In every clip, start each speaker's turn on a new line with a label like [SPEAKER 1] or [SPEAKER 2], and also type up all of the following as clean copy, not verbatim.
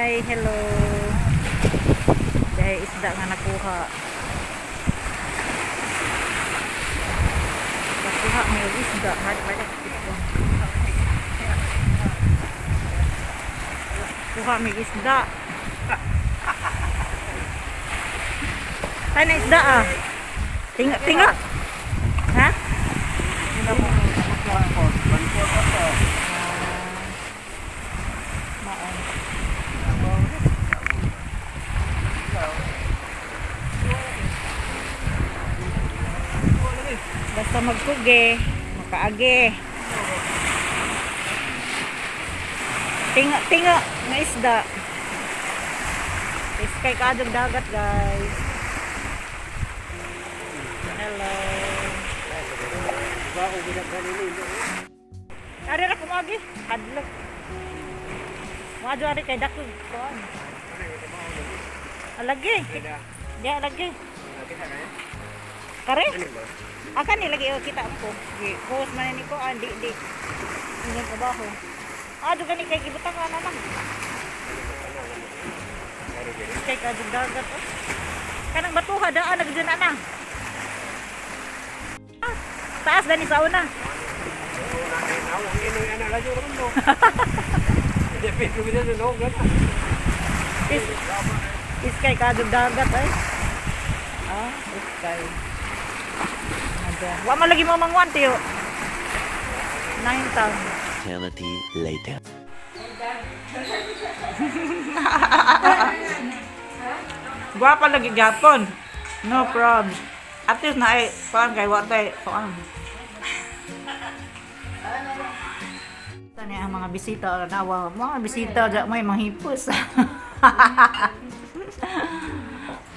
[SPEAKER 1] Hi, hello. Dahil isda nga nakuha. Nakuha may og isda. Kuha may isda. Tayo na isda ah. Tinga, tinga. Ha? Maon. Basta magkugi, makaagi. Tinga, tinga, nga isda. Iskay kaadog dagat, guys. Hello. Ari ra kumagi, hadlok. Moadto ari kay dako kuan. Alagi. Di alagi. Kare? Akan ni lagi oh, kita ko. Gi post man ni ko ah, di di. Ingon trabaho. Ah, do gani kay gibutang ana lang. Kay kadug dagat oh. Kanang batuha daan na gyud ana. Ah, taas gani sa una. Iskay kadug dagat ay. Ah, iskay. Ada. Wa man lagi mo mangwan tiyo. 9 taon.
[SPEAKER 2] Eternity later.
[SPEAKER 1] Gwapa lagi gapon. No probs. At least na ay kuan kay wa tay kuan. Tani ang mga bisita nawa, mga bisita ja may manghipos.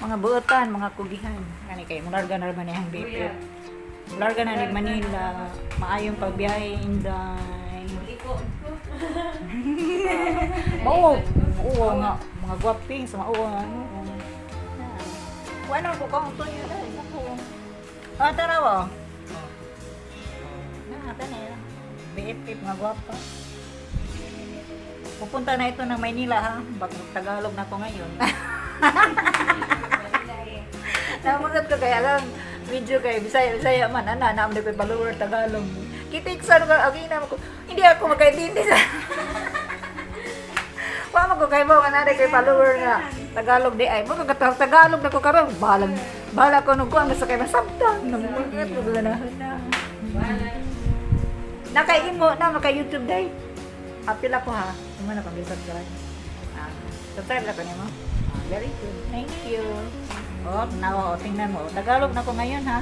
[SPEAKER 1] Mga buotan, mga kugihan. Kani kay mularga na ba niyang BP. Mularga na ni Manila, maayong pagbiyahe inday. Mao, oo nga, mga gwaping sa mao ano. Wala ko kung tuyo dahil ako. Ah, tara wa. Na, tani. BFF mga gwapa. Pupunta na ito ng Maynila ha. Bag Tagalog na ako ngayon. Namulat ko kaya lang video kay Bisaya Bisaya man ana na ko follower Tagalog. Kitik sa ka agi na ko. Hindi ako makaintindi sa. Wa man ko kay mo nga kay follower nga Tagalog di ay mo ka Tagalog na ko karon bahalag bahala ko nung kuan basta kay masabtan namulat ko na na. Nakaimo na maka YouTube day. Apil ako ha. Imo na kang subscribe. Ah, subscribe na ko nimo. Ah, very good. Thank you. Oh, now, oh, tingnan mo. Tagalog na ko ngayon ha.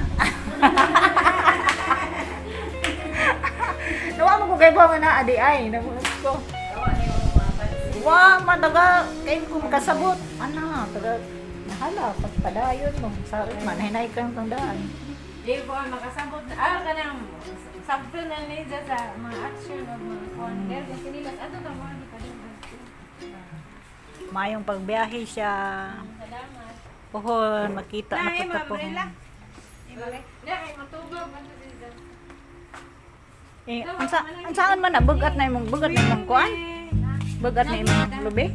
[SPEAKER 1] Nawa mo ko kay ba na adi ay namulat ko. Wa man taga kay ko makasabot. Ana, taga nahala padayon mo sa man hinay kang tandaan.
[SPEAKER 3] Di ko ang makasabot na. Ah, kanang sakto na niya sa mga action o mga kuwan. Pero kasi nila, ato na mga di pa din.
[SPEAKER 1] Maayong pagbiyahe siya.
[SPEAKER 3] Salamat.
[SPEAKER 1] Pohon, makita
[SPEAKER 3] Na,
[SPEAKER 1] na
[SPEAKER 3] ay,
[SPEAKER 1] kita pohon.
[SPEAKER 3] mabrila. Na, ay, matubog. Ano siya?
[SPEAKER 1] Eh, ang saan man na bugat na imong kuan? Bugat na imong lubi?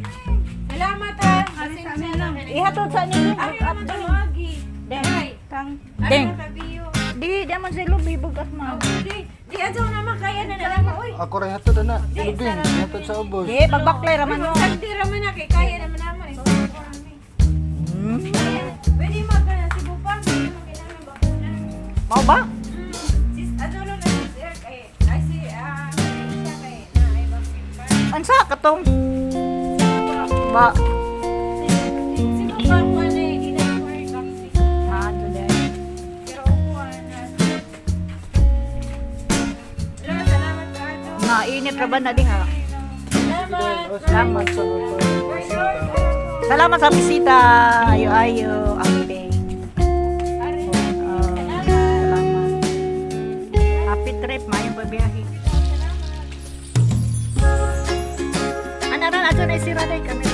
[SPEAKER 3] Salamat ha. Pasensya na.
[SPEAKER 1] Ihatod sa ninyo.
[SPEAKER 3] Ay,
[SPEAKER 1] Up
[SPEAKER 3] naman
[SPEAKER 1] deng.
[SPEAKER 3] tumagi.
[SPEAKER 1] Deng.
[SPEAKER 3] Ay,
[SPEAKER 1] Kang
[SPEAKER 3] ay,
[SPEAKER 1] deng.
[SPEAKER 3] matabiyo.
[SPEAKER 1] Di di man si lubi bugat man.
[SPEAKER 3] Di, di, adyo naman kaya na na lang. Uy,
[SPEAKER 4] Ako rin hatod na. Lubing, hatod sa ubos.
[SPEAKER 1] Di pagbaklay ra man mo.
[SPEAKER 3] sagdi raman na kay kaya naman naman. Eh. Pwede mag Cebu pa. Pwede mag kailangan bakuna.
[SPEAKER 1] Mao ba?
[SPEAKER 3] Sis, adyo lang na sis Eric ay ay si ah siya kay na ay vaccine pa.
[SPEAKER 1] Unsa katong ba?
[SPEAKER 3] Cebu pa ko na eh, di na ko ay vaccine.
[SPEAKER 1] Maadto dai.
[SPEAKER 3] Pero kuha na. Wala, salamat ka adyo.
[SPEAKER 1] Mainit ra ba na diha?
[SPEAKER 3] Salamat.
[SPEAKER 1] Salamat. Salamat sa bisita. Ayo ayo, amping. Oh, salamat. Happy trip, maayong pagbiyahe. Ana ra ato na sira day camera.